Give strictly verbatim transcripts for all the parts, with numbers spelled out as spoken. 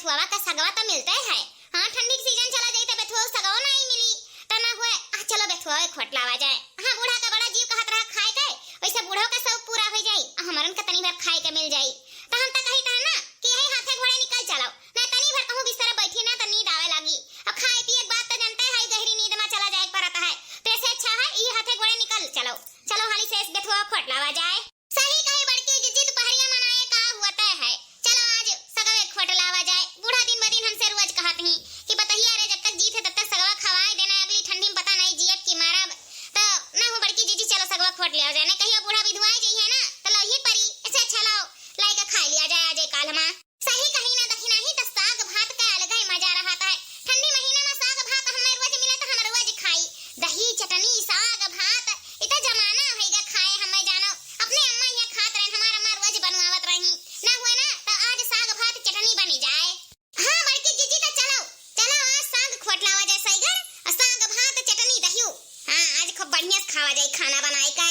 बेथुआ का सगवा त मिलते है। हाँ, ठंडी के सीजन चला जाई त बेथुआ सगवा नाहीं मिली। त ना हुए, आ, चलो बेथुआ खोट लावा जाए। हाँ, बूढ़ा का बड़ा जीव कहत रहा खाए के, वैसे बूढ़ो का शौक पूरा हो जाई, आ हमरन का तनी भर खाए के मिल जाई। त हम त कही था ना कि यही हाथे घोड़े निकल चलो, ना तनी भर कहूँ बिस्तर बैठी ना त नींद आवे लागी। अब खाए पिए के बात त जानते है, गहरी नींद में चला जाए के परत है। तो ऐसे अच्छा है, यही हाथे घोड़े निकल चलो। चलो हाली से इस बेथुआ खोट लावा जाए। सही कही बड़की जिज्जी, दुपहरिया मनाए का हुआ तय है। चलो आज सगवे खोट लावा जाए। बूढ़ा दिन ब दिन हमसे रोज कहत ही कि बतहिया रे, जब तक जीत है तब तक सगवा खवाए देना, अगली ठंडी में पता नहीं जियत की मारब। त ना हो बड़की जिज्जी, चलो सगवा खोट लिया जाए, नहीं कहियो बूढ़ा विधवाए जइहे ना, त लइही परी, ऐसे अच्छा लाओ, लाई के खाए लिया जाए आज काल हमा। सही कही ना दखिनाही, त साग भात का अलग ही मजा रहत है। ठंडी महीना में साग भात हमें रोज मिले त हम रोज खाई। दही चटनी साग भात, इ त जमाना होइगा खाए हमें जानो। अपने अम्मा यहाँ खात रहन, हमार अम्मा रोज बनवावत रही। ना हुए ना त आज साग भात चटनी बनी जाए। हाँ बड़की जिज्जी, त चलो, चलो आज साग खोट लावा जाए सैगर, और साग भात चटनी दहियो। हाँ, आज खूब बढ़िया से खावा जाए खाना बनाए का।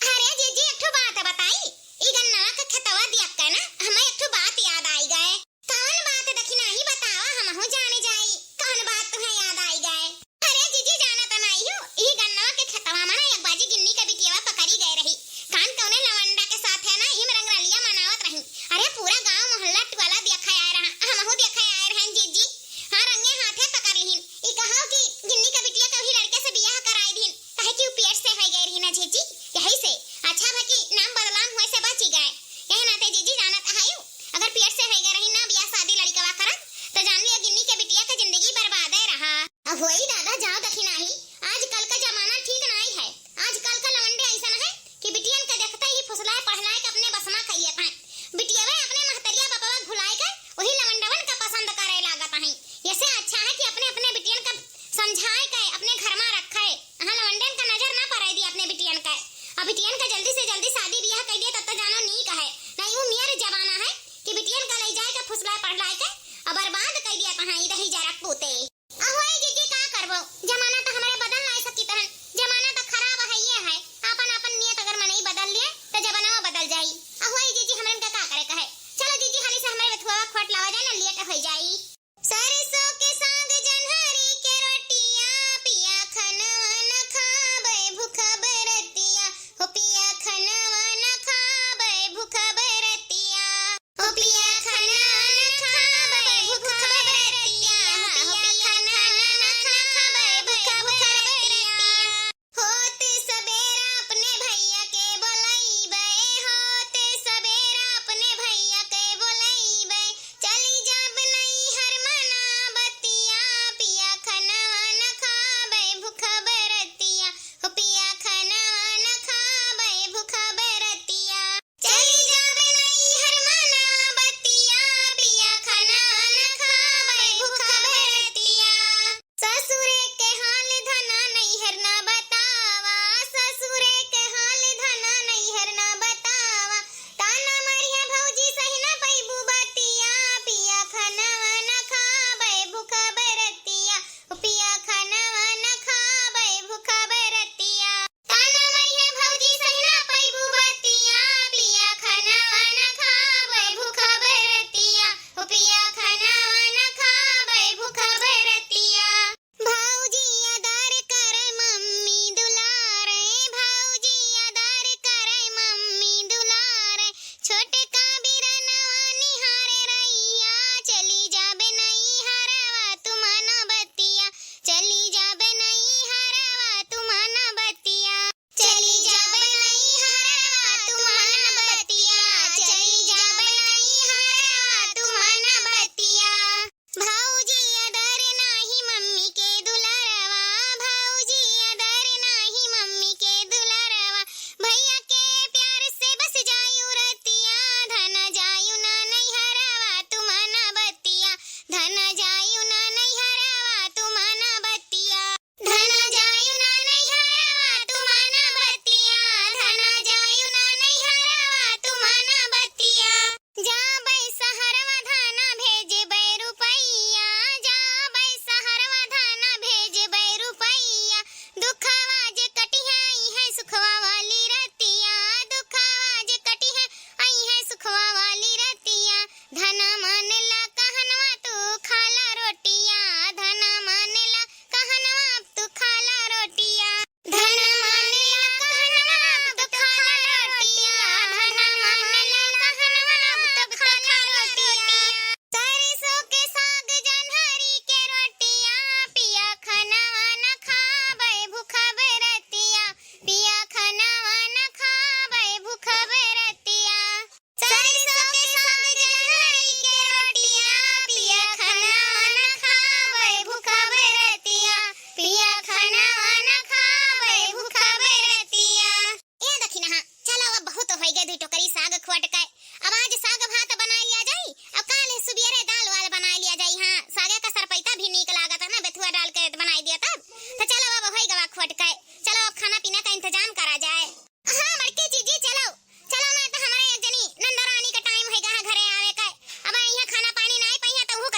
अरे जिज्जी, एक ठो बात बताई, ई गन्नवा के खेतवा दिया के ना, हमें एक ठो बात याद आई गए। कौन बात दखिनाही बतावा, हमहू जाने जाई। कौन बात तुम्हें याद आई गए? अरे जिज्जी, जाना त नाई हो, ई गन्नवा के खेतवा में ना एक बाजी गिन्नी के बिटियावा पकड़ी गए रही। कान कौने लवंडा के साथ है ना, इम रंगरलिया मनावत रही। अरे पूरा गांव मोहल्ला टुआला देखा आए रहा, हमहू देखा आए रहन जिज्जी। हाँ, रंगे हाथे पकड़ लिहिन। ई कहो कि गिन्नी के बिटिया के वही लड़के से बियाह कराई दीन। काहे कि उ पेट से होई गए रही ना जिज्जी, यही से। अच्छा भा कि नाम बदनाम हुए से बची गए। यही नाते जिज्जी जानत आयु, अगर पेट से होई गए रही ना बियाह शादी लड़कवा करत, त जान लियो गिन्नी के बिटिया के जिंदगी बर्बादे रहा। अब होई दादा, जाओ दखिनाही, आजकल का जमाना ठीक नाई है। आजकल का लवंडे ऐसन है कि बिटियन के देखते ही फुसलाए पढ़लाए के अपने बस में कई लेत हैं। बिटियवे अपने महतरिया बपवा भुलाए के वही लवंडवन का पसंद करे लागत हैं। ऐसे अच्छा है कि अपने अपने बिटियन का समझाए के अपने घर में रखे। हाँ, लवंडन का नजर ना पड़े दी अपने बिटियन का। अब बिटियन का जल्दी से जल्दी शादी बियाह कर दिया तब तो जानो नीक है। नहीं वो मियर जमाना है कि बिटियन का ले जाए के फुसलाए पढ़लाए के और बर्बाद कर दिया तहाँ इधर ही जरा पूते। अहो ए जिज्जी, का करबो, जमाना त हमरे बदल नाई सकित हन। जमाना त खराब है, ये है। आपन आपन नियत अगर मनई बदल लिए त जमाना बदल जाई। अहो ए जिज्जी, हमरन का का करे कहे। चलो जिज्जी, हाली से हमरे बेथुआ खोट लावा जाए ना, लेट हो जाई। सरसों के साग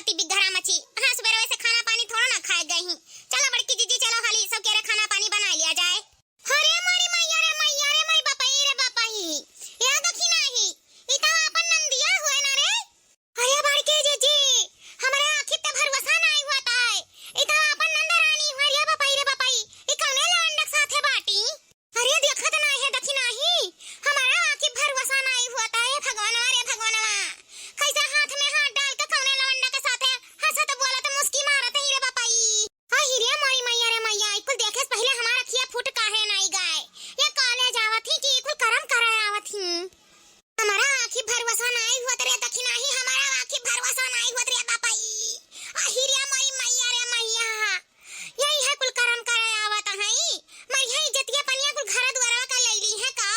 ती बिघरा मची। हाँ, सुबेरवे से खाना पानी थोड़ा ना खाए गई ही। चलो बड़की जीजी, चलो हाली सब के रे खाना पानी बनाइ लिया जाए। अरे मोरी मैया रे मैया रे, मोरी बापई रे बापई। या देखी नाही, ई तो आपन नंदिया हुए ना रे। अरे बड़की जीजी, हमरे आँखी पे भरोसा नाही हुआ ताई। ई तो आपन नंद रानी हुए रे बापई रे बापई। ई कौने लौंडक साथे बाटी? अरे देखत नाही है, देखी नाही, हमारा आँखी भरोसा नाही हुआ ताई। भगवानवा रे भगवानवा, कैसे हाथ में हाथ डाल के कौने लौंडा के साथे हंसत बोलत मुस्की मारत ही रे बापई। अहि रे मोरी मैया रे मैया, ई कुल देखे से पहिले हमार अखिया फूट काहे नाई गए? ये कॉलेज आवत ही कि ई कुल करम करे आवत ही? हमारा आँखी भरोसा नाई हुआ रे, देखी नाही, हमारा आँखी भरोसा नाई हुआ रे बापई। अहि रे मोरी मैया रे मैया, यही है कुल करम करे आवत हई। मरिया इज्जतिया पनिया कुल घर दुआरवा का लैली है का?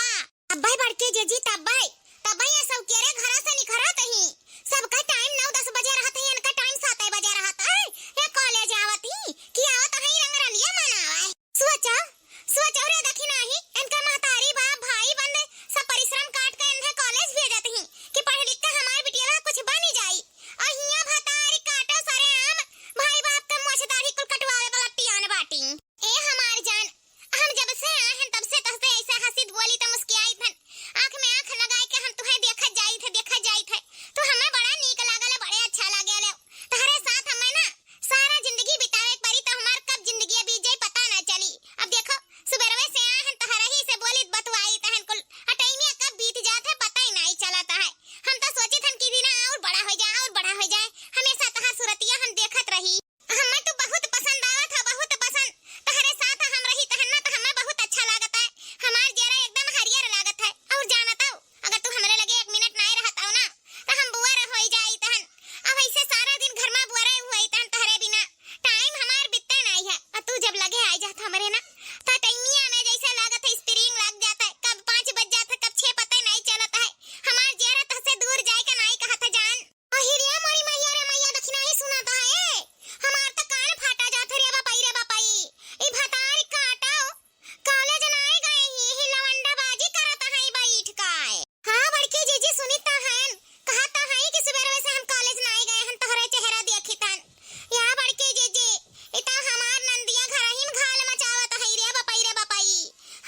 तब्बे बड़की जीजी, तब्बे, तब्बे ये सब के रे घरा से निकरत ही। सबका टाइम नौ दस बजे रहत है, इनका टाइम सात बजे रहत है। ये कॉलेज आवत ही कि आवत है रंग रलिया मनावे। सोचो, सोचो रे, देखी नाही, इनका महतारी बाप भाई बंद सब परिश्रम काट के इन्हें कॉलेज भेजत ही कि पढ़ लिख के हमार बिटिया कुछ बनी जाई। और हियां भतारी काटो सरेआम, भाई बाप के मोछ दाढ़ी कुल कटवावे वाला टियान बाटी। ए हमार जान, हम जब से आए हैं तब से तहसे ऐसे हंसित बोली त मुस्कियाइत हन। आँख में आँख लगाए के हम तुहे देखत जाइत है, देखत जाइत है। तू हमें बड़ा नीक लागल है, बड़े अच्छा लागल है। तहरे साथ हमें ना सारा जिंदगी बितावे के परी, तो हमार कब जिंदगी बीत जाई पता ना चली। अब देखो, सुबेरवे से आए हैं तहरे ही से बोली बतवाई तहन कुल, आ टाइमिया कब बीत जात है पता ही नहीं चलत है। हम तो सोचित हन कि दिना और बड़ा हो जाए, और बड़ा हो जाए, हमेशा तहार सूरतिया हम देखत रही। हमें तू बहुत पसंद आवत ह, बहुत पसंद। तहरे साथ हम रही तहन ना त हमें बहुत अच्छा लागत है। हमार जियरा एकदम हरियर लागत है। और जानत हो, अगर तू हमरे लगे एक मिनट नाय रहत हो ना, त हम बुअर होई जाई तहन। अब ऐसे सारा दिन घर में बुअरे हुई तहन तहरे बिना टाइम हमार बीतते नाय है। और तू जब लगे आई जात हमरे ना, त टाइमिया में जैसे लागत है स्प्रिंग लाग जात है, कब पाँच बज जात है, कब छह पता नाय चलत है। हमार जियरा तहसे दूर जाए के नाय कहत है जान। अहि रे मोरी मैया रे मैया, दखिनाही सुनात है। ए, हमार त कान फाटा जात रे बापई रे बापई। ई भतारी काटो, कॉलेज नाय गए ही, ही लवंडाबाजी करत है बैठ के। हाँ बड़की जीजी, सुनित हन, कहत है कि सुबेरवे से हम कॉलेज नाय गए हन, तोहरे चेहरा देखित हन। या बड़की जीजी, ई त हमार नंदिया घर ही में घाल मचावत है रे बापई रे बापई।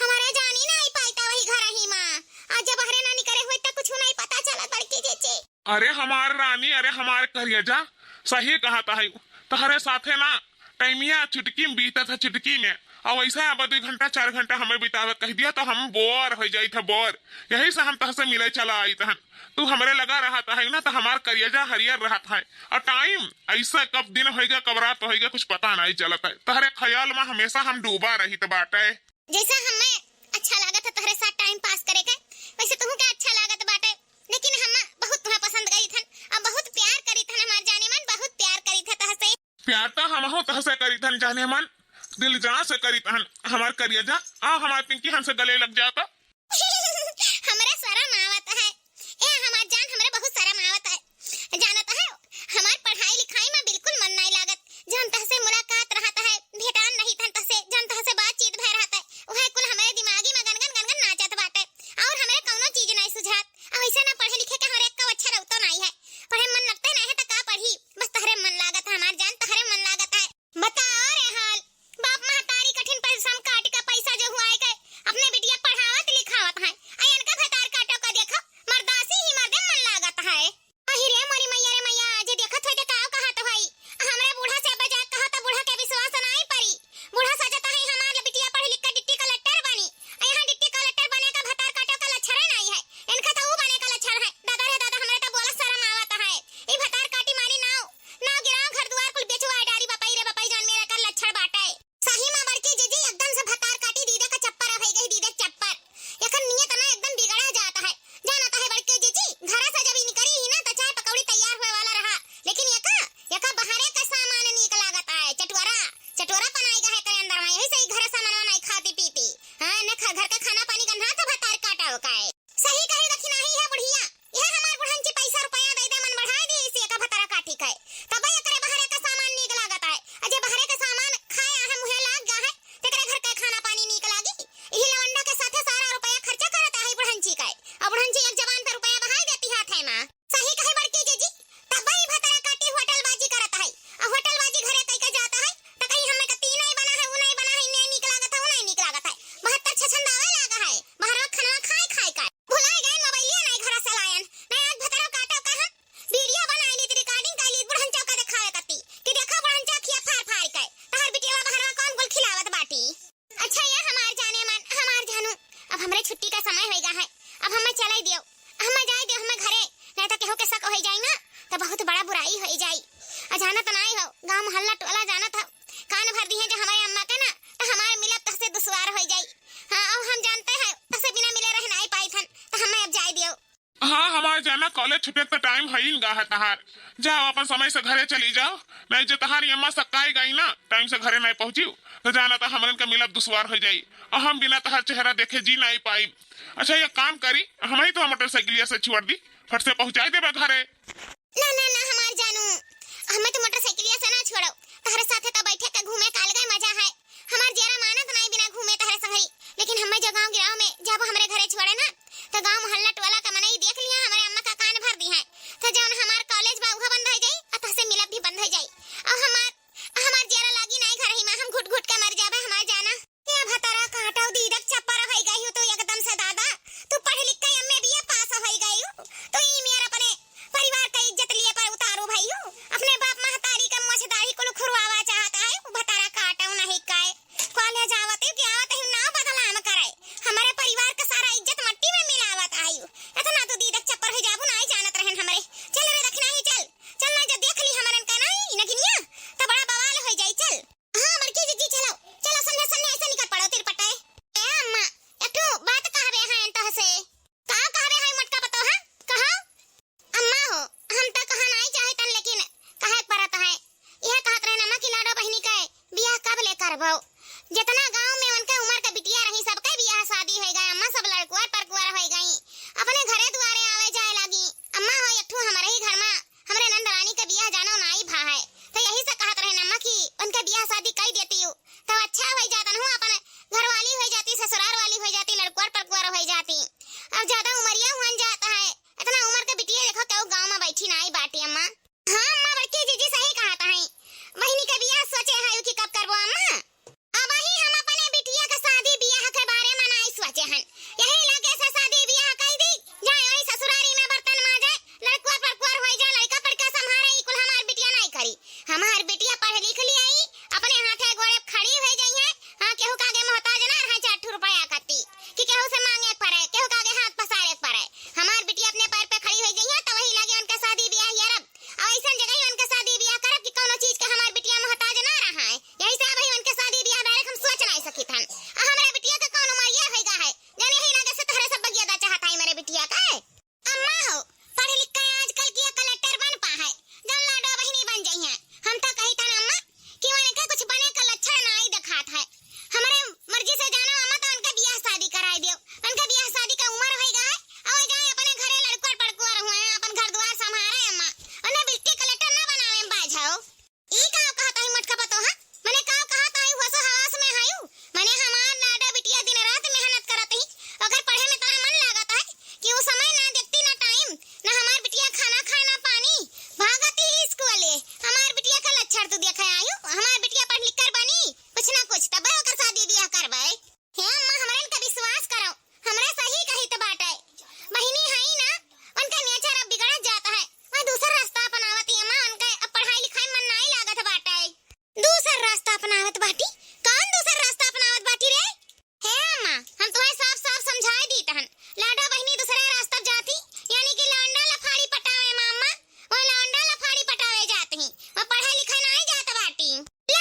हमारे जानी नाय पाई त वही घर ही में। आज जब बहरे ना निकरे हुए त कुछ नाय पता चलत बड़की जीजी। अरे हमार रानी, अरे हमार करेजा, सही कहत है। तहरे साथे ना टाइमिया चुटकी में बीतत है, चुटकी में। और वैसे अब दो घंटा चार घंटा हमें बितावे कह दिया तो हम बोर हो जाइत है, बोर। यही से हम तहसे मिले चला आइत हन। तू हमरे लगा रहत है ना तो हमार करेजा हरियर रहत है। और टाइम ऐसा कब दिन होइगा, कब रात होइगा, कुछ पता नहीं चलत है। तहरे ख्याल में हमेशा हम डूबा रहित बाटे। जैसा हमें अच्छा लागत है तोहरे साथ टाइम पास करे के, वैसे तुहू के अच्छा लागत बाटे। लेकिन हम बहुत तुहे पसंद करीत हन, अब बहुत प्यार करीत हन हमार जाने मन, बहुत प्यार करीत है तहसे। प्यार तो हमहू तहसे करीत हन जाने मन, दिल जान से करीत हन। हमार करेजा, आ हमार पिंकी हमसे गले लग जाता। हमरे शरम आवत है। ए हमार जान, हमरे बहुत शरम आवत है। जानत है, हमार पढ़ाई लिखाई में बिल्कुल मन नहीं लागत। जहन तहसे मुलाकात रहत है, भेटान नहीं तहन तहसे, जहन तहसे बातचीत भय रहत है, वह कुल हमरे दिमागी में गनगन गनगन नाचत बाटे। और हमरे कौनो चीज नहीं सुझात। और ऐसे ना पढ़े लिखे के हमरे एक अक्षर तो नहीं है। पढ़े मन लगते नहीं है तो का पढ़ी? बस तहरे मन लागत है हमार जान, तहरे मन लागत है। बताओ रे हाल, बाप महतारी कठिन परिश्रम काट के पैसा जो हुआ है के अपने बिटिया पढ़ावत हो, गाँव मोहल्ला टोला जानत हो, कान भर दिहे जे हमरे अम्मा के ना, त हमार मिलब तहसे दुश्वार होइ जाई। हाँ, अउ हम जानते हैं, तहसे बिना मिले रह नाई पाइत हन, त हमें अब जाए दियो। हाँ, हमार जाना, कॉलेज छुटे क टाइम हइन गा है तहार। जाओ, अपन समय से घरे चली जाओ, नहीं जे तहार अम्मा सक्काई गई ना, टाइम से घरे नहीं पहुँचियो, त जाना त हमरन के मिलब दुश्वार होइ जाई, अउ हम बिना तहार चेहरा देखे जी नहीं पाइब। अच्छा, एक काम करी, हमही तो मोटरसाइकिलिया से छोड़ दी, फट से पहुँचाई देबा घरे। ना, ना, ना, हमार जानू, हमें तो मोटरसाइकिलिया से ना छोड़ो, तहरे साथे तो बैठे के घूमे का अलगे मजा है। हमार जियरा मानत नाई बिना घूमे तहरे संगही, लेकिन हमें जो गाँव गिराव में जब हमरे घरे छोड़े ना, तो गाँव मोहल्ला टोला का मनई देख लिया, हमरे अम्मा का कान भर दिहे, तो जौन हमार कॉलेज बा उहो बंद होइ जाई, अउ तहसे मिलब भी बंद होइ जाई। अब हमार, हमार जियरा लागी नाई घर ही में, हम घुट घुट के मर जाबे, हमार जाना। ए भतरा काटउ दीदक चप्पर होइ गई हूँ तू एकदम से दादा। तू पढ़ लिख के एमए बीए पास होइ गई हूँ। तू ई मेर अपने परिवार का इज्जत लिए पर उतारू भई हूँ। अपने बाप महतारी का मोछ दाढ़ी कुल खुरवावा चाहत है। उ भतरा काटउ नहीं काय। कॉलेज आवत हूँ कि आवत हूँ नाव बदनाम करे। हमरे परिवार का सारा इज्जत मट्टी में मिलावत आई हूँ। इतना तू दीदक चप्पर होइ जाबू नाई जानत रहन हमरे। चल रे दखिना ही चल। चल ना जब देख ली हमरन का नाई नगिनिया, त बड़ा बवाल होइ जाई। चल। हाँ, बड़की जीजी, चलो, चलो, सन्ने, सन्ने ऐसे निकल पड़ो, तिरपटाए। ए अम्मा, एक ठो बात कहबे हैं तोहसे। का कहबे हैं मोटका पतोहा? कहो। अम्मा हो, हम त कहा नाई चाहितन, लेकिन कहे के परत है। यह कहत रहन अम्मा कि लाडो बहिनी के बियाह कब ले करबो? जितना गाँव में उनके उमर के बिटिया रही, सबके बियाह शादी होइ गए अम्मा, सब लड़कुअर परकुअर होइ गई, अपने घरे दुआरे आवे जाए लागी। अम्मा हो, एक ठो हमरे ही घर में हमरे नंदरानी के बियाह जानो नाई भा है, तो यही से कहत रहन अम्मा कि उनके बियाह शादी कई देती हूँ, तो अच्छा होइ जातन हूँ, अपन घरवाली होइ जाती, ससुरार वाली होइ जाती, लड़कुअर परकुअर होइ जाती। अब ज्यादा उमरिया हुअन जात है, इतना उमर के बिटिया देखो केहू गाँव में बैठी नाई बाटी अम्मा। हाँ अम्मा, बड़की जीजी सही कहत हैं, बहिनी के बियाह सोचे है कि कब करबो अम्मा? अबही हम अपने बिटिया के शादी बियाह के बारे में नाई सोचे हन। यही लगे से शादी बियाह कई दी, जाए वही ससुरारी में बर्तन माजे, लड़कुआ परकुआर होई जाए, लड़का पड़का संभारे, ई कुल हमार बिटिया नाई करी। हमार बिटिया पढ़ लिख लियाई, अपने हाथे गोड़े खड़ी होई जाई है। हाँ, केहू का आगे मोहताज ना रहे, चार ठो रुपया कत्ती, कि केहू से मांगे के पड़े, केहू का आगे हाथ पसारे के पड़े। हमार बिटिया अपने पैर पे खड़ी होई जाई है, तो वही लगे उनका शादी बियाह यारब। अब ऐसन जगह ही उनका शादी बियाह करब कि कौनो चीज के हमार बिटिया मोहताज ना रहा है। यही से अबही उनके शादी बियाह बारे हम सोच नाई सकित हन। आ हमरे बिटिया के कौन उमरिया होइगा है, जाने ही लगे से तोहरे सब बगियादा चाहत है मेरे बिटिया के। अम्मा हो, पढ़ लिख के आजकल की कलेक्टर बन पा है, जौन लाडो बहिनी बन जाई है। हम तो कही था ना अम्मा कि उनके कुछ बने का लक्षण नाई दिखात है। हमरे मर्जी से जानो अम्मा तो उनके बियाह शादी कराई दियो। उनके बियाह शादी का उमर होइगा है, और जाए अपने घरे लड़कुआर पड़कुआर हुए हैं, अपन घर द्वार संभारे अम्मा। उन्हें बिल्टी कलेक्टर ना बनावे में बाझाओ। ई का कहत हई मोटका पतोहा? मने का कहत हई, होश हवास में हयू? मने हमार लाडो बिटिया दिन रात मेहनत करत ही, ओकर पढ़े में इतना मन लागत है कि उ समय ना देखती ना टाइम, ना हमार बिटिया खाना खाए ना पानी, भागत ही स्कूले। हमार बिटिया का लक्षण तू देखे आयू? हमार बिटिया पढ़ लिख कर बनी कुछ ना कुछ, तबे ओकर शादी बियाह करबे। हे अम्मा, हमरन का विश्वास करो, हमरा सही कहित बाटे। बहिनी हई ना, उनका नेचर अब बिगड़त जात है। वह दूसर रास्ता अपनावत ही अम्मा, उनका अब पढ़ाई लिखाई मन नाई लागत बाटे। दूसर रास्ता अपनावत बाटी? कौन दूसर रास्ता अपनावत बाटी रे? हे अम्मा, हम तुम्हें साफ साफ समझाए दीत हन, लाडो बहिनी दूसरे रास्ता जाती, यानी कि लौंडा लफाड़ी पटावे में अम्मा, वह लौंडा लफाड़ी पटावे जात ही, वह पढ़े लिखे नाई जात बाटी। ले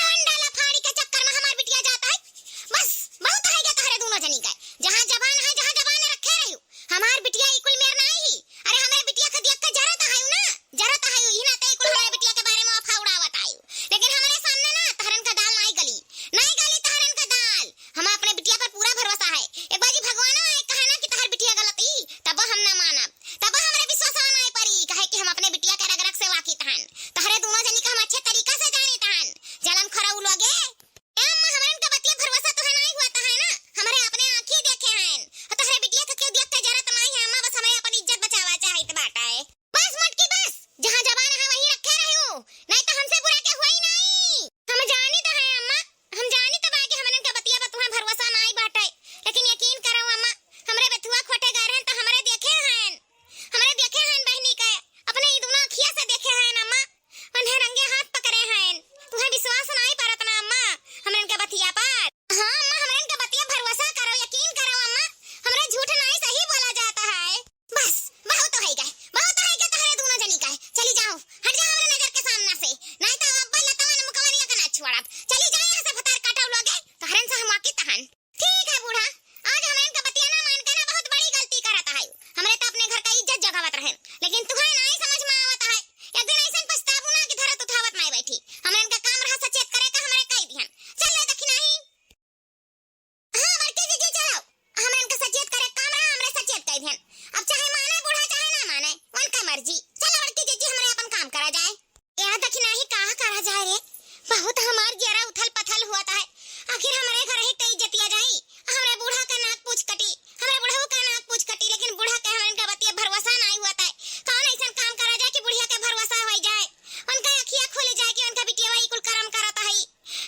बहुत हमार जियरा उथल पथल हुआ था है। आखिर हमरे घर ही तो इज्जतिया जाई, हमरे बूढ़ा का नाक पूछ कटी, हमरे बुढ़ऊ का नाक पूछ कटी, लेकिन बूढ़ा के हमन का बतिया भरोसा नाई हुआ था। कौन ऐसन काम करा जाए कि बुढ़िया के भरोसा हो जाए, उनका अखिया खुल जाए कि उनका बिटिया ई कुल करम करत है,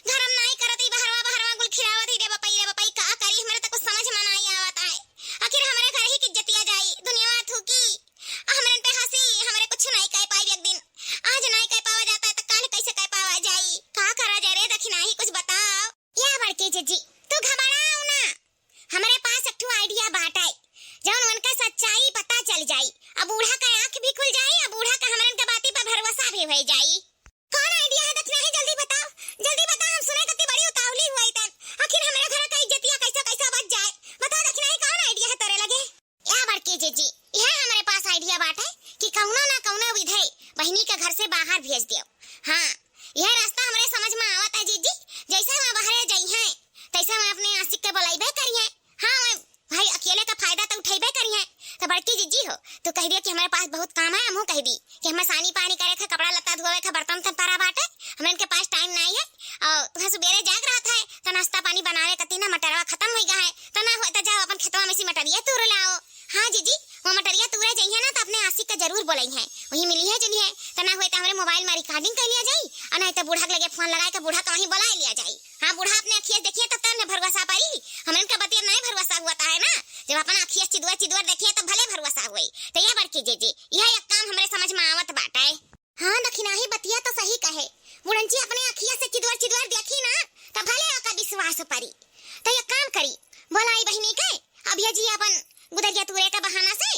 धर्म नाई करत ही, बहरवा बहरवा कुल खिलावत ही। रे बपई, रे बपई, का करी, हमरे तो कुछ समझ में नाई आवत है। आखिर हमरे घर ही की इज्जतिया जाई, दुनिया थूकी, हमरन पे हंसी, हमरे कुछ नाई कह पाई एक दिन। आज नाई कह पावा जाता है तो काल कैसे कह पावा जाई? का करा जाए रे दखिनाही, कुछ बताओ। या बड़की जिज्जी, तू घबराओ ना, हमरे पास एक ठो आइडिया बाटे, जौन उनका सच्चाई पता चल जाई। अब बूढ़ा का आँख भी खुल जाई, अब बूढ़ा का हमरन के बाती पर भरोसा भी हो जाई। कौन आइडिया है दखिनाही? जल्दी बताओ, जल्दी बताओ, हम सुने कती बड़ी उतावली हुई तन। आखिर हमरे घर का इज्जतिया कैसा कैसा बच जाए। बताओ दखिनाही, कौन आइडिया है तोरे लगे? या बड़की जिज्जी, यह हमरे पास आइडिया बाटे कि कौनो ना कौनो विधे बहिनी के घर से बाहर भेज दियो। हाँ, यह रास्ता हमरे समझ में आवत है जिज्जी। जैसे वह बाहरे जइहैं, तैसे वह अपने आशिक के बुलाइबे करिहैं। हाँ, वह भाई अकेले का फायदा तो उठैबे करिहैं। तो बड़की जिज्जी हो, तू कह दिया कि हमरे पास बहुत काम है, हमहू कह दी कि हमें सानी पानी करे का, कपड़ा लत्ता धोवे का, बर्तन उर्तन परा बाटे, हमरे इनके पास टाइम नाई है। और तुहे सुबेरे जाग रहत है, तो नाश्ता पानी बनावे कती ना मटरवा खत्म हो गया है, तो ना होए तो जाओ अपन खेतवा में से मटरिया तूर लाओ। हाँ जिज्जी, वो मटरिया तूरे जइहैं ना, तो अपने आशिक के जरूर बोलइहैं, वही मिलिहैं जुलिहैं। तो ना होए तो हमरे मोबाइल में रिकॉर्डिंग कर लिया जाई, और नहीं तो बूढ़ा के लगे फोन लगाए के बूढ़ा के वहीं बुलाए लिया जाई। हाँ, बूढ़ा अपने अखिया देखिए तब तो ना भरोसा परी, हमरे इनका बतिया नहीं भरोसा हुआ था है ना। जब अपन अखिया चिदुआ चिदुआ देखिए तब भले भरोसा हुई। तो या बड़की जिज्जी, यह एक काम हमरे समझ में आवत बाटे। हाँ दखिनाही, बतिया तो सही कहे। बुढ़ंची अपने अखिया से चिदवर चिदवर देखी ना, त भले ओका विश्वास परी। त एक काम करी, बोलाई बहिनी के, अब ये जी अपन गुदरिया तूरे का बहाना से।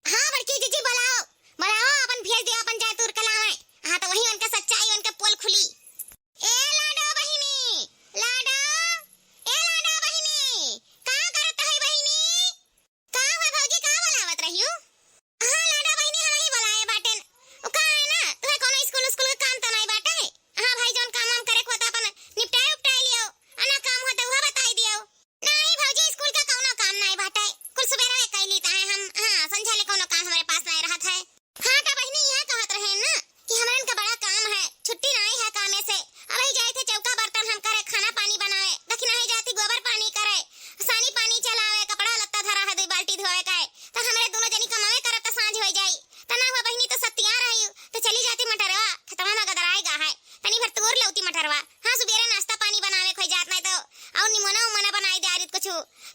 हाँ बड़की जिज्जी, बोलाओ, बोलाओ, अपन भेज दे, अपन जाए तूर के लावे। हाँ, त वही उनका सच्चाई, उनका पोल खुली। ए लाडो बहिनी, लाडो, ए लाडो बहिनी, का करत है बहिनी? का हुआ भौजी, का बोलावत रहियो? हाँ लाडा बहिनी, हम ही बोलाए बाटेन। उ का है ना, तुहे कोनो स्कूल उस्कूल के काम त नाई बाटे? हाँ भाई, जौन काम वाम करे को होता अपन निपटाए उपटाए लियो, आ ना काम होता उहा बताई दियो। नाई भौजी, स्कूल का कौनो काम नाई बाटे, कुल सुबेरे में कई लीता है हम। हाँ, संझा ले कौनो काम हमरे पास नाई रहत है। हाँ त बहिनी, यह कहत रहे ना कि हमरन का बड़ा काम है, छुट्टी नाई है कामे से। अब ही जाए थे चौका बर्तन हम करे, खाना पानी बनावे, दखिनाही जाती गोबर पानी करे, सानी पानी चलावे, कपड़ा लत्ता धरा है दुई बाल्टी धोए का है, त हमरे दोनों जनी कमावे करब त सांझ हो जाई। त ना हुआ बहिनी, त सत्तिया रही, त चली जाती मटरवा, खेतवा में गदराए गा है, तनी भर तोर लौती मटरवा। हाँ, सुबेरे नाश्ता पानी बनावे खोई जात नाई तो, और निमोना उमोना बनाई दे आरित कुछ।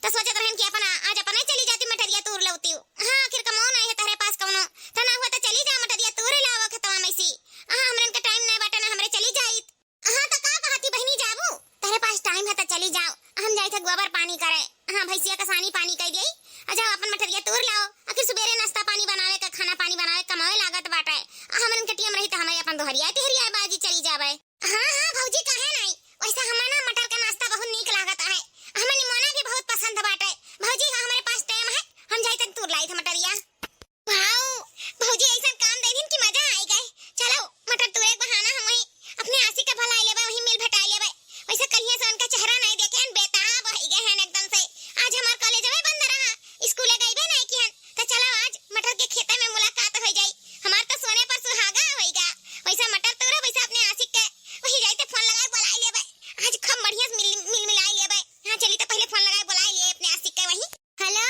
त सोचत रहन कि अपन, आज अपने चली जाती मटरिया तूर लौती। हाँ, आखिर कमाओ नाई है तहरे पास कौनो। त ना हुआ त चली जा मटरिया तूर लावा खेतवा में सी। हाँ, हमरन का टाइम नाई बाटे ना, हमरे चली जाइत। हाँ, त का कहती बहिनी, जाबू? तहरे पास टाइम है त चली जाओ, हम जाइत है गोबर पानी करे। हाँ, भैंसिया का सानी पानी कई दिए। आ जाओ, अपन मटरिया तूर लाओ, आखिर सुबेरे नाश्ता पानी बनावे का, खाना पानी बनावे, कमावे लागत बाटे। आ हमरन के टीम रही त हमारे अपन दोहरिया तिहरिया बाजी चली जावे। हाँ, हाँ, भौजी, काहे नाई? वैसे हमें ना मटर का नाश्ता बहुत नीक लागत है। हमें निमोना भी बहुत पसंद बाटे। भौजी, हाँ, हमरे पास टाइम है, हम जाई तन तूर लाई थे मटरिया। वाओ, भौजी ऐसन काम दे दिन कि मजा आई गए। चलो, मटर तूरे के बहाना हम वहीं अपने आशिक के भुलाई लेबे, वहीं मिल भेटाई लेबे। वैसे कहिए से उनका चेहरा नहीं देखे हैं, बेताब हो गए हैं एकदम से। आज हमार कॉलेज में बंद रहा, स्कूले गईबे नहीं किहन। त चलो, आज मटर के खेते में मुलाकात हो जाई। हमार तो सोने पर सुहागा होइगा। वैसा मटर तोरा, वैसा अपने आशिक के। वही जाई त फोन लगाए, बुलाई लेबे। आज खूब बढ़िया से मिल, मिल मिलाई लेबे। हाँ, चली त पहले फोन लगाए, बुलाई लिए अपने आशिक के वही। हेलो,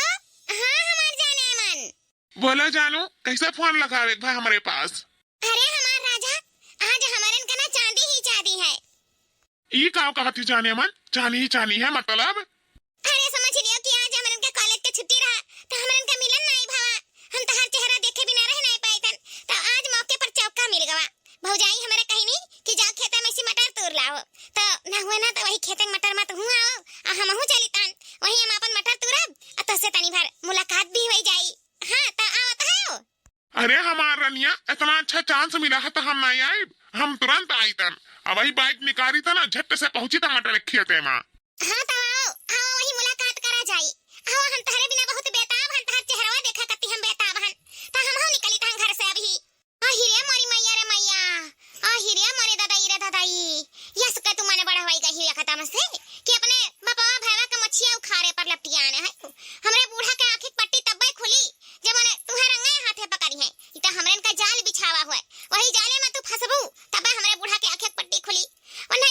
हाँ, हमार जाने मन। बोला जानू, कैसा फोन लगावे के बा हमरे पास? अरे हमार राजा, आज हमरन का ना चांदी ही चांदी है। ई का कहती जाने मन, चांदी ही चांदी है मतलब? अरे समझ लियो कि आज हमरन के कॉलेज के छुट्टी रहा, त हमरन के मिलन नाई भवा। हम तहार चेहरा देखे बिना रह नाई पाइतन, त आज मौके पर चौका मिल गवा। भौजाई हमरे कहनी कि जा खेते में से मटर तूर लाओ, त ना हुए ना त वही खेते में मटर मत हुआ आओ, आ हमहू चलितन, वही हम अपन मटर तूरब, आ तोसे तनी भर मुलाकात भी हो जाई। हाँ, त आवत है। अरे हमार रनिया, इतना अच्छा चांस मिला है त हम नाई आइब, हम तुरंत आइतन। अब वही बाइक निकाली त ना, झट से पहुंची त मटर खेते में। हाँ, त आओ, आओ, वही मुलाकात करा जाई। आओ, हम तहरे बिना बहुत बेताब हन, तहर चेहरवा देखा कति हम बेताब हन। त हमहू निकली त घर से अभी। आही रे मोरी मैया रे मैया, आही रे मोरे ददाई रे ददाई। यस के तू मने बड़ा हवाई गई हुई एकदम से कि अपने बपवा भैवा के मछिया उखाड़े पर लपटियाने है। हमरे बूढ़ा के आँखें के पट्टी तब्बे खुली, जब मने तुहे रंगे हाथे पकड़ी है। ई त हमरन का जाल बिछावा हुआ, वही जाले में तू फंसबू, तब्बे हमरे बूढ़ा के आँखें के पट्टी खुली। वरना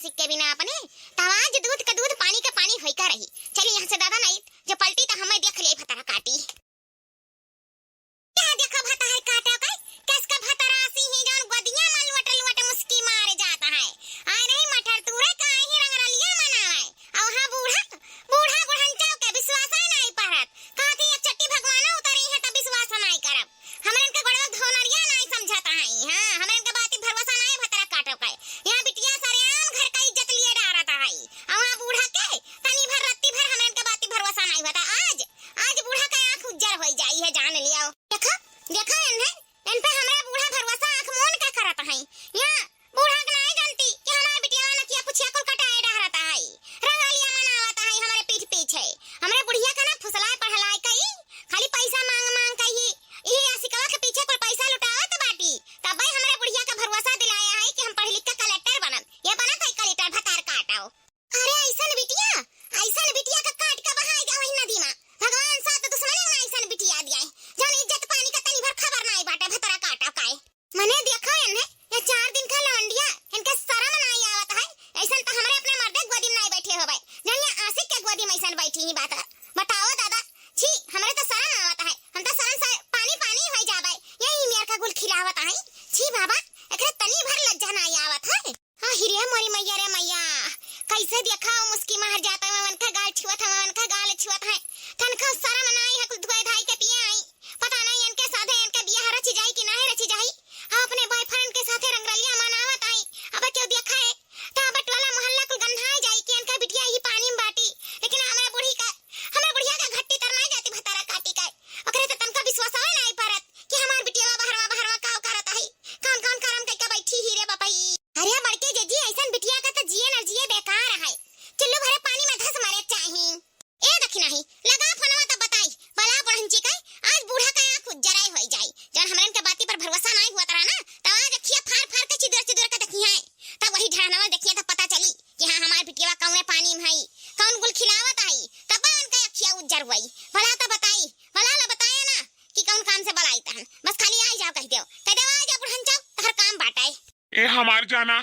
सिक्के बिना अपने, तब आज दूध का दूध, पानी का पानी होई का रही। चली यहाँ से दादा, नहीं जो पलटी तो हमें देख लिया भतरा काटी। क्या देखो भतरा काटा का, किसका भतरा आसी ही जौन गोदिया में लुअट लुअट मुस्की मारे जाता है। आए नहीं मटर तूरे का ही रंगरलिया मनावे। और हाँ बूढ़ा, बूढ़ा बुढ़न चाव के विश्वास है नहीं परत। कहती एक चट्टी भगवाना उतरी है तब विश्वास नहीं करब। हमरन के गोड़वा धोनरिया नाई समझत हई। हाँ, हमरन के बाती भरोसा नाई भतरा काटो के। यहाँ बिटिया सरेआम घर का इज्जत लिए डारत हई। अउर वहाँ बूढ़ा के तनी भर रत्ती भर हमरन के बाती भरोसा नाई होता। आज, आज बूढ़ा का आँख उज्जर होई जाई है, जान लियो। देखो, देखो एन्हे, एन पे हमरा बूढ़ा भरोसा आँख मून के करत हई। यहाँ बूढ़ा के नाई जानती कि हमार बिटिया नकिया पुछिया कुल कटाए डहरत हई। रंगलिया मनावत हई हमरे पीठ पीछे। हमरे बुढ़िया के ना फुसलाए पढ़लाए कई, खाली पैसा मांग मांग के ही, इही आशिकवा के पीछे कुल पैसा लुटावत बाटी। तबे हमरे बुढ़िया के भरोसा दिलाया है कि हम पढ़ लिख के कलेक्टर बनब। ये बनत है कलेक्टर भतार काटाओ। अरे ऐसन बिटिया, ऐसन बिटिया के काट के बहाई दे वही नदी में। भगवान साथ दुश्मन ना ऐसन बिटिया दिया है, जौन इज्जत पानी का तनी भर खबर नाई बाटे भतरा काटा काए। मने देखो एन्हे, ये चार दिन का लौंडिया, इनके शरम नाई आवत है। ऐसन तो हमरे अपने मर्दे के गोदी में नाई बैठे होबे, जौन ये आशिक के गोदी में ऐसन बैठी ही बात है। बताओ दादा, छी, हमरे तो शरम आवत है, हम तो शरम से पानी पानी होई जाबे, यही मेर का गुल खिलावत है। छी बाबा, एकरे तनी भर लज्जा नाई आवत है। हाँ, ही रे मोरी मैया रे मैया, कैसे देखा हो मुस्की मार जाता है, मन का गाल छुअत है, मन का गाल छुअत है। तनका शरम नाई है, कुल धोए धाई के पिए आई। पता नहीं इनके साथे इनके बियाह रच जाई कि नहीं रच जाई। हम अपने बॉयफ्रेंड के साथे रंगरलिया मनावत आई। अब क्यों देखा है, तो अब टोला मोहल्ला कुल गन्हाए जाई कि इनका बिटिया ही पानी में बाटी। लेकिन हमरा बूढ़ी का, हमरा बुढ़िया का घट्टी तर नहीं जाती भतारा काटी का। ओकरे तो तनका विश्वास होए नहीं परत कि हमार बिटिया बहरवा, बहरवा काव करत है। कौन कौन करम कइके बैठी ही रे बपई। अरे बड़के जीजी, ऐसन बिटिया का तो जिए न जिए बेकार है। चुल्लू भरे पानी में धस मरे चाही। ए दखिनाही, लगा फोनवा तब बताई, बला बुढ़ंची का, आज बूढ़ा का आँख उज्जराई होई जाई। जौन हमरन के बाती पर भरोसा नाई हुआ तरा ना, तब आज अखिया फार फार के चिदुर चिदुर के देखी है। तब वही ढहनवा देखिए तब पता चली कि हाँ हमार बिटिया कौने पानी में हई, कौन गुल खिलावत आई, तब उनका अखिया उज्जर हुई। बला तब बताई, बला ला बताया ना कि कौन काम से बलाई तहन, बस खाली आई जाओ कह देओ, कह देओ आई जाओ बुढ़न जाओ, तहर काम बाटे। ए हमार जाना,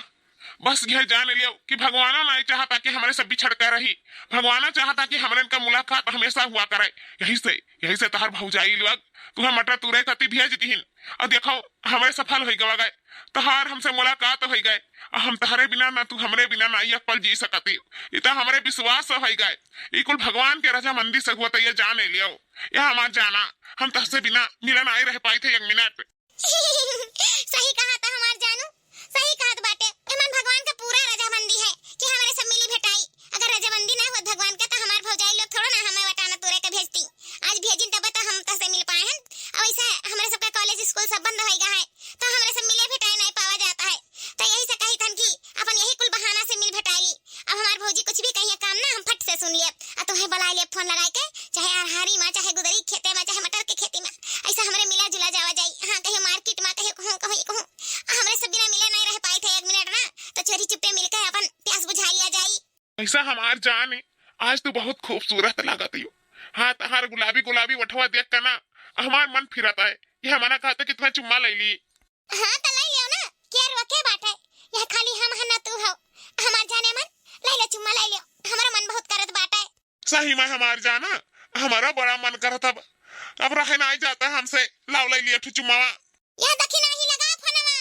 बस यह जान लियो कि भगवानो नाई चाहता कि हमरे सब बिछड़ कर रही। भगवानो चाहता कि हमरे इनका मुलाकात हमेशा हुआ करे। यही से, यही से तहर भौजाई लोग तुहे मटर तुरे खातिर भेज दिहिन। और देखो, हमरे सफल होई गवा गए, तहार हमसे मुलाकात होई गए। और हम तहरे बिना ना, तू हमरे बिना ना एक पल जी सकती। ई तो हमरे विश्वास होई गए। ई कुल भगवान के रजामंदी से हुआ, तो ये जान लियो। ये हमार जाना, हम तहसे बिना मिलन आए रह पाई थे एक मिनट। सही कहा था हमार जानू, सही कहत बाटे। एमन भगवान का पूरा रजामंदी है कि हमरे सब मिली भेटाई। अगर रजामंदी ना होत भगवान का, तो हमार भौजाई लोग थोड़ा ना हमें वटाना तोरे के भेजती। आज भेजिन तब तो हम तहसे मिल पाए हैं। और ऐसा हमरे सबका कॉलेज स्कूल सब बंद होई गया है, तो हमरे सब मिले भेटाए नहीं पावा जाता है। तो यही से कही थन कि अपन यही कुल बहाना से मिल भेटाई ली। अब हमार भौजी कुछ भी कहिए काम ना, हम फट से सुन लिए। आ तुम्हें बुला लिए फोन लगाए के, चाहे अरहरी में, चाहे गुदरी खेते में, चाहे मटर के खेती में, ऐसा हमरे मिला जुला जावा जाई। हाँ, कहीं मार्केट में, कहीं कहूँ, कहूँ, कहूँ। आ हमरे सब बिना मिले नहीं रह पाए थे एक मिनट ना, तो चोरी चुप्पे मिलके अपन प्यास बुझा लिया जाई। ऐसा हमार जान है, आज तू बहुत खूबसूरत लागत हो। हाँ, तहार गुलाबी गुलाबी ओठवा देख के ना हमार मन फिरत है। ये हमारा कहते कि तुम्हें चुम्मा ले ली। हाँ, तो ले लियो ना, के रोके बाटे? यह खाली हम है ना तू हो। हमार जाने मन, ले ले चुम्मा ले लियो, हमारा मन बहुत करत बाटे। सही में हमार जाना, हमारा बड़ा मन करत अब, अब रहे ना जाता हमसे। लाओ ले लियो ठू चुम्मावा। या दखिनाही लगा फोनवा,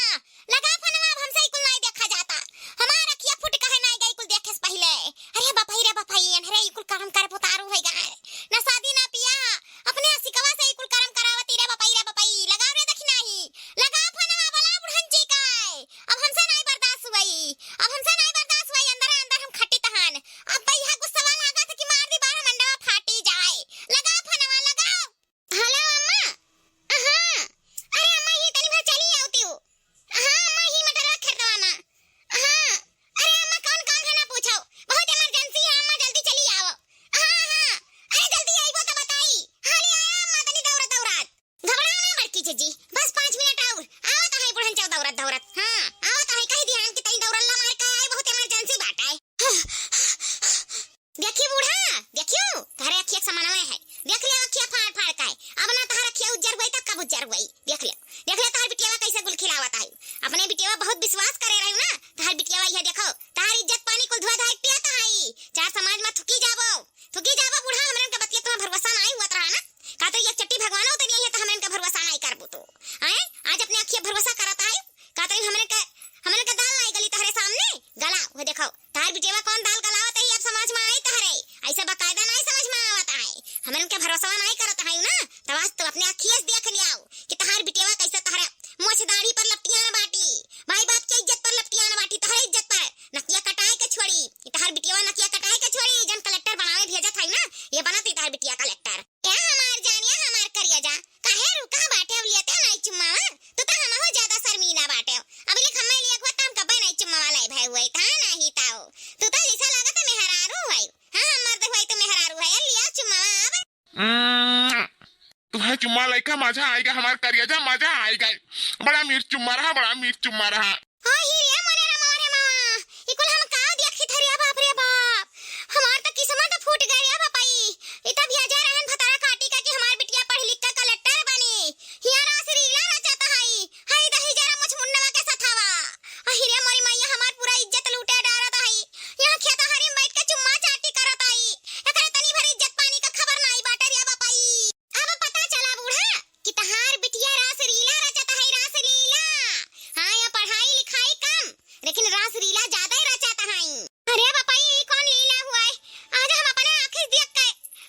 लगा फोनवा, अब हमसे ई कुल नाई देखा जाता। हमार अखिया फुट कहे नाई गई कुल देखे से पहिले। अरे बपई रे बपई, अनहरे ई कुल करम कर पुतारू होई गए। ना शादी ना पिया, अपने असिकवा से ई कुल करम करावती रे बपई रे बपई। लगाओ रे दखिनाही, लगा फोनवा, बला बुढ़न जी का। अब हमसे नाई बर्दाश्त हुई, अब हमसे नाई बर्दाश्त हुई, अंदर अंदर हम खटी तहन। अब भैया गुस्सा लागत कि मार दी बारह मंडवा फाटी जाए। लगा फोनवा, लगाओ। हेलो अम्मा। हाँ। अरे अम्मा, ये तनी भर चली आवती हूँ। हाँ अम्मा, ये मटरवा खेतवा में। हाँ। अरे अम्मा, कौन काम है ना पूछो, बहुत इमरजेंसी है अम्मा, जल्दी चली आओ। हाँ, हाँ। अरे जल्दी आइबो तो बताई। हाली आया अम्मा, तनी दौड़त दौड़त। घबराओ ना बड़की जीजी, बस पाँच मिनट और। आवत है बुढ़न चौ दौड़त दौड़त। हाँ, आवत है, कह दिया कि तनी दौड़ल्ला मार के आए, बहुत इमरजेंसी बात है। देखी बूढ़ा, देखियो, तहरे अखिया के समानवे है। देख ले अखिया फाड़ फाड़ के। अब ना तहर अखिया उज्जर हुई, तब कब उज्जर हुई? देख ले, देख ले तहर बिटियावा कैसे गुल खिलावत आई। अपने बिटियावा बहुत विश्वास करे रही ना, तहर बिटियावा यह देखो, तहर इज्जत चुम्मा लइका मजा आइगा, हमार करिया जा मजा आइगा। बड़ा मीठ चुम्मा रहा, बड़ा मीठ चुम्मा रहा। हाँ, ही रे, मोरे रे, मोरे मावा। ई कुल हम का देखी थरिया, बाप रे बाप। हमार त किस्मत फूट गए रे बापाई। ई त भेजे रहन भतारा काटी का कि हमार बिटिया पढ़ लिख के कलेक्टर बनी। हिया रासलीला रचत हई। हई दही जरा मुछ मुन्नवा के सथवा। अहि रे मोरी मैया, हमार पूरा इज्जत लूटे डारत हई। यहाँ खेत हरी में बैठ के चुम्मा चाटी करत हई। एकरे तनी भर इज्जत पानी का खबर नाई बाटे रे बापाई। अब पता चला बूढ़ा कि तहार बिटिया रासलीला रचत हई, रासलीला। हाँ, या पढ़ाई लिखाई कम, लेकिन रासलीला ज्यादा ही रचत हई। अरे बापाई, ई कौन लीला हुआ है? आज हम अपने आँखी देख के,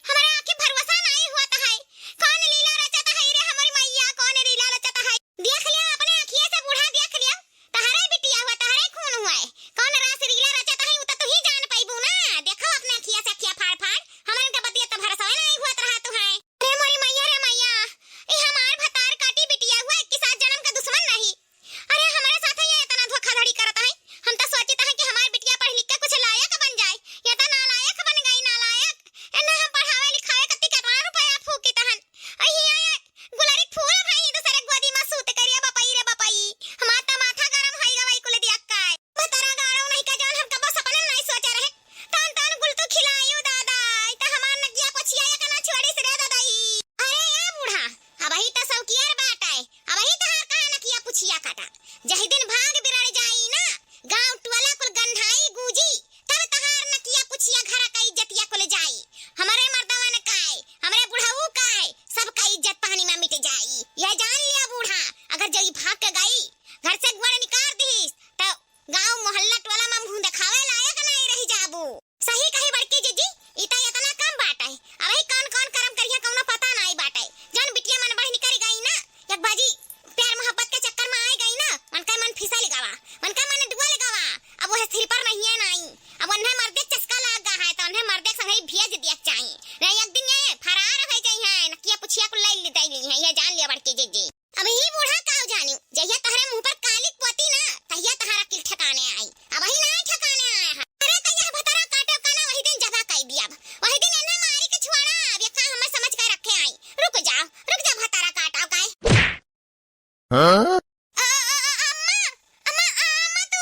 हमारे आँखी भरोसा नाई हुआ है। कौन लीला रचत हई रे हमारी मैया, कौन लीला रचत हई? देख लिया अपने आँखिए से बूढ़ा, देख लिया। तहरे बिटिया हुआ, तहरे खून हुआ है। कौन रासलीला रचत हई, उ तो तू ही जान पइबू ना। देखो अपने अँखिया से अँखिया फाड़ फाड़, हमरे के बतिया तो भरोसा नाई हुआ रहा तू है। अरे मोरी मैया रे मैया, ई हमार भतार काटी बिटिया हुआ, इक्कीस सात जन्म का दुश्मन नहीं। अरे हमरे साथे ये इतना धोखाधड़ी करत है। हम तो सोचित है कि हमार बिटिया पढ़ लिख के कुछ लायक बन जाए, ये तो नालायक बन गई, नालायक। एन्ने हम पढ़ावे लिखावे कत्ती केतना रुपया फूकित हन। अही आए गुलरी फूल भाई दूसरे गोदी में सूत करिया बपई रे बपई। हमार तो माथा गरम होई गवाई कुल दिया काय। भतारा गाड़ो नहीं का जौन हम कबो सपने में नहीं सोचे रहे। तान तान गुलतू खिलायु दादा, ई त हमार नकिया पोछिया एक ना छोड़िस रे दादाई। अरे ए बूढ़ा, अबही त सौकियर बाटे, अबही तहार कहाँ नकिया पुछिया काटा। जही दिन भाग बिगड़ जाई ना, गाँव टोला कुल गन्हाई गूजी, तब तहार नकिया पुछिया घर का इज्जतिया कुल जाई। हमरे मर्दवन का है, हमरे बुढ़ऊ का है, सबका इज्जत पानी में मिट जाई। यह जान लिया बूढ़ा, अगर जई भाग के गई, घर से गोड़ निकाल दीस, त गाँव मोहल्ला टोला में मुँह देखावे लायक नाई रही जाबू। सही कही बड़की जीजी, ई त एतना कम बाटे। अबही कौन कौन करम करिया कौनो पता नाई बाटे। जौन बिटिया मन बढ़ निकल गई ना, एक बाजी प्यार मोहब्बत के चक्कर में आई गई ना, उनका मन फिसल गवा, उनका मन डुअल गवा। अब वह सिर पर नहीं है नाई, अब उन्हें मर्दे चस्का लाग गा है, तो उन्हें मर्दे संगे भेज दिया चाही। नहीं एक दिन ये फरार हो जाई है, नकिया पुछिया को ले ले ली है, ये जान लिया बड़की जीजी। अब ही बूढ़ा काव जानी, जहिया तहरे मुँह पर कालिक पोती ना, तहिया तहरा किल ठिकाने आई। अब ही ना ठिकाने आया है। अरे तहिया भतरा काटो का ना, वही दिन जगह कई दिया। वही दिन एन्हें मारी के छुआड़ा, अब ये का हमें समझ कर रखे आई। रुक जाओ, रुक जा भतरा काटो काए। हाँ? अ, अ, अ, अम्मा, अम्मा, अम्मा तू।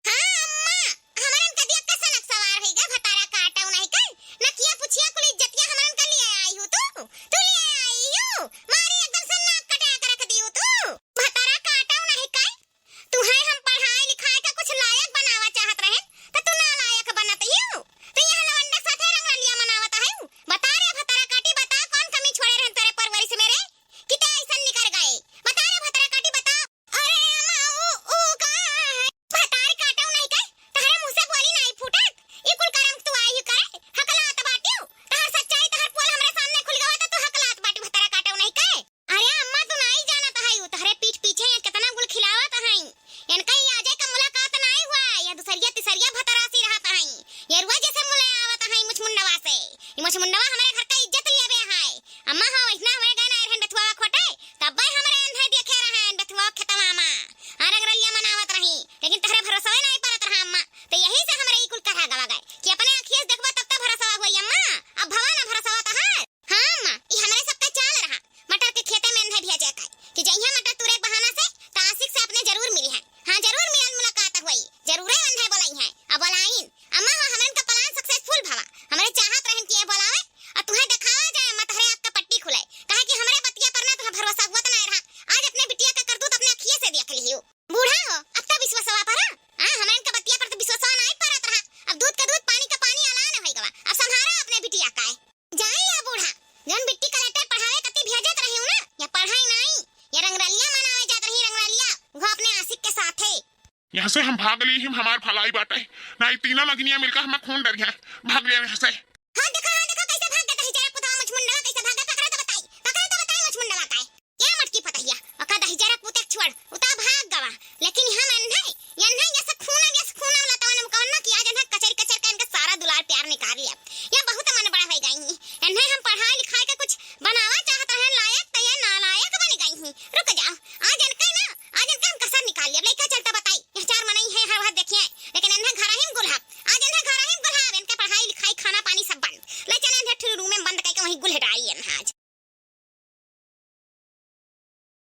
हाँ अम्मा, हमरन का दिया कसन सवार होई गा भतारा काटो नहीं कई। नकिया पुछिया कुल इज्जतिया हमरन का लिए आई हूँ तू। तू लिए आई हूँ। मारी एकदम से नाक कटा के रख दी हूँ तू। भतारा काटो नहीं कई। तू है हम पढ़ाई लिखाई का कुछ लायक बनावा चाहत रहे, त तू ना लायक बनत यू। तू यहाँ लवंडा साथे रंगरलिया मनावत है। बता रे भतारा काटी, बता कौन कमी छोड़े रहे तेरे परवरिश में रे? किते ऐसन निकर गए? बता रे भतारा काटी, बता। अरे अम्मा, ऊ, ऊ का है? भतार काटो नहीं के, तहरे मुँह से बोली नहीं फूटत। ई कुल करम तू आई करे, हकलात बाटियो। तहर सच्चाई, तहर पोल हमरे सामने खुल गवा त तू हकलात बाटियो भतारा काटो नहीं के। अरे अम्मा, तू नहीं जानत है, ऊ तहरे पीठ पीछे ये कितना गुल खिलावत है। इनका ई आजे का मुलाकात नहीं हुआ, ये दूसरिया तीसरिया भतरा सी रहत है। ये रुआ जैसे मुले आवत है मुछ मुंडवा से। ई मुछ मुंडवा हमरे घर का इज्जत लियावे है। अम्मा हो, इतना हुए गए ना रहन बथुआ खोटे, तब्बे हमरे अंधे देखे रहन बथुआ खेतवा मा। आ रंगरलिया मनावत रही, लेकिन तहरे भरोसा नहीं परत रहा अम्मा। तो यही से हमरे ई कुल कहा गवा गए कि अपने आँखिए से देखबो तब तो भरोसा हुई अम्मा, अब भवा ना भरोसा तहार। हाँ अम्मा, ई हमरे सबका चाल रहा। मटर के खेते में अंधे भेजे का कि जइहा मटर तुरे बहाना से, त आशिक से अपने जरूर मिली है। हाँ, जरूर मिलन मुलाकात हुई, जरूरे अंधे बोलाई है। अब बोलाइन। अम्मा हो, हमरन का plan successful भवा। हमरे चाहत रहन कि ये बोलावे, और तुहें देखावा जाए, अम्मा, तहरे आँख का पट्टी खुले। काहे कि हमरे बतिया पर ना तुहें भरोसा हुआ त ना रहा। आज अपने बिटिया का करतूत अपने अखिए से देख लिहियो। बूढ़ा हो, अब तो विश्वासवा परा। हाँ, हमरन का बतिया पर तो विश्वासवा नहीं परत रहा। अब दूध का दूध, पानी का पानी अलान होई गवा। अब संभारा अपने बिटिया का है। जाई या बूढ़ा, जौन बिट्टी कलेक्टर पढ़ावे कती भेजत रही हूँ ना, या पढ़ाई नहीं, या रंगरलिया मनावे जात रही रंगरलिया, वो अपने आशिक के साथे। यहाँ से हम भाग ली, हम हमार भलाई बाटे, नहीं तीनों नगिनिया मिलकर हमें खून डरिया। भाग लिया यहाँ से। हाँ देखा, हाँ देखा, कैसे भाग गया दहिजरा पुतवा मुझ मुंडवा, कैसे भाग गया, पकड़ा तो बताई, पकड़ा तो बताई मुझ मुंडवा का है। या मटकी पतहिया, ओका दहिजरा पुते छोड़, उता भाग गवा, लेकिन हम अन्हे, अन्हे ये से खून, ये से खून वाला तवन हम कौन ना किया, जन्हे कचर कचर के इनका सारा दुलार प्यार निकाल लिया। या बहुत मन बड़ा हो गई ही, अन्हे हम पढ़ाई लिखाई के कुछ बनावा चाहत रहे लायक, तो ये नालायक बन गई ही। रुक जाओ, आज इनका